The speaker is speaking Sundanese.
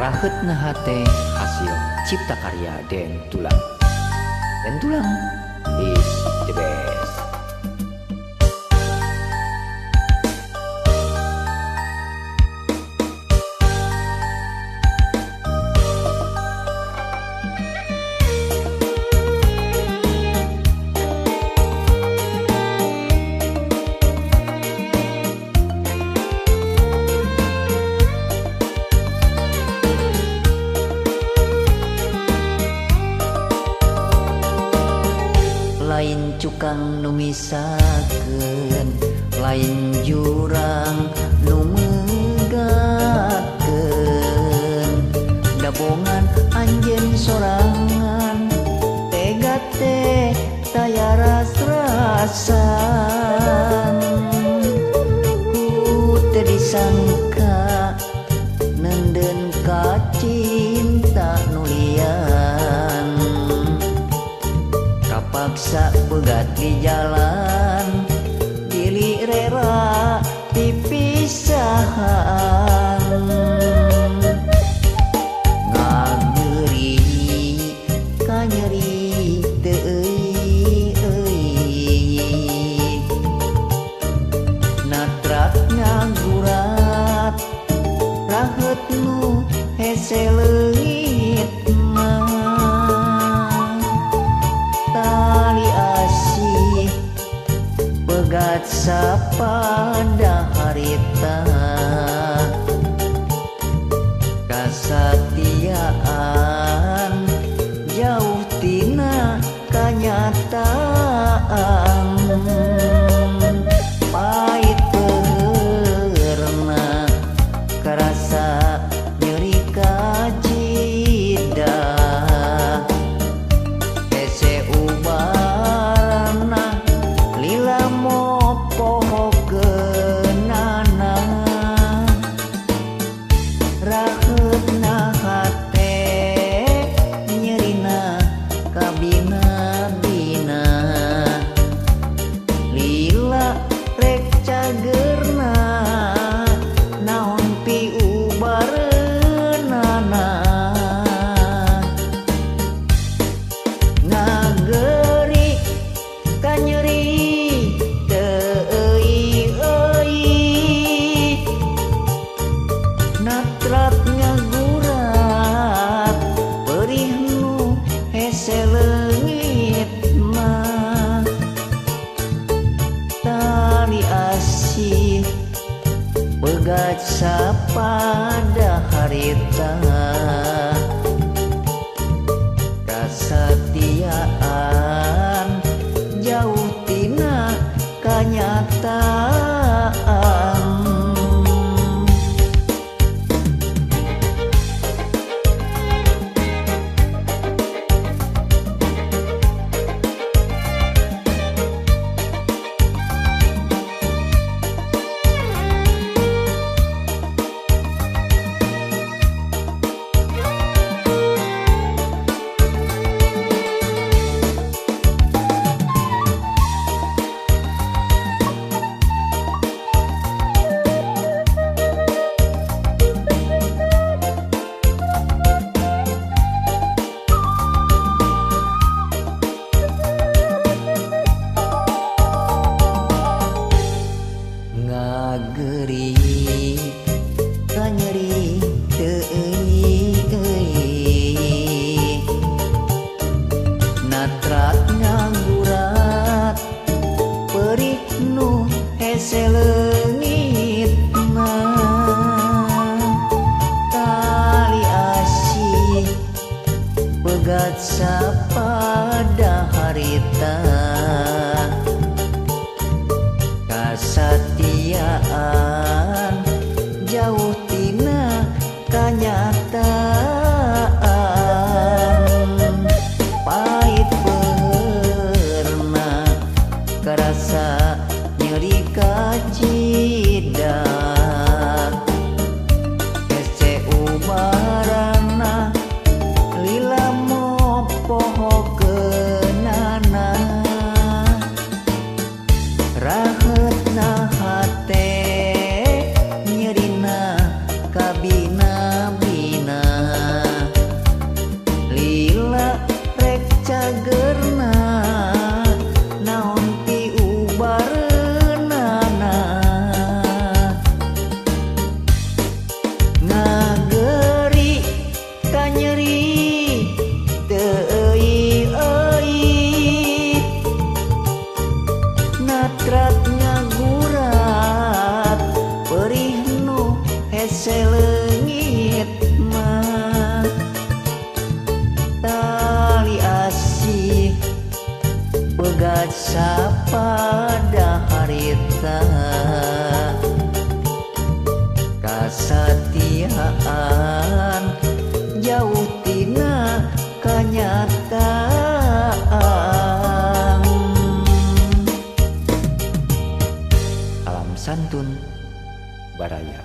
Raheutna hate hasil cipta karya Den Tulang. Den Tulang is the best. Lain cukang nu misakeun, lain jurang nu megatkeun, dabongan anjeun sorangan tega teh taya ras-rasan. Ku teu disangka neundeun ka cinta nu lian, kapaksa begat di jalan, dili rela dipisahan. Ngageri kanyeri teu euy, natrat ngagurat raheut nu hese leungit mah. Tali asih pegat sapada harita, kasatiaan jauh tina kanyataan. Pait peurna karasa nyeri kacida, hese ubarna lila mopohokeunana. Raheutna hate nyerina kabina-bina, lila rek cagerna naon piubareunana. Ngageri kanyeri teu euy, natrat ngagurat perih nu hese leungit mah. Tali asih pegat sapada harita, kasatiaan jauh tina kanyataan. Kasatiaan jauh tina kanyataan. Salam santun baraya.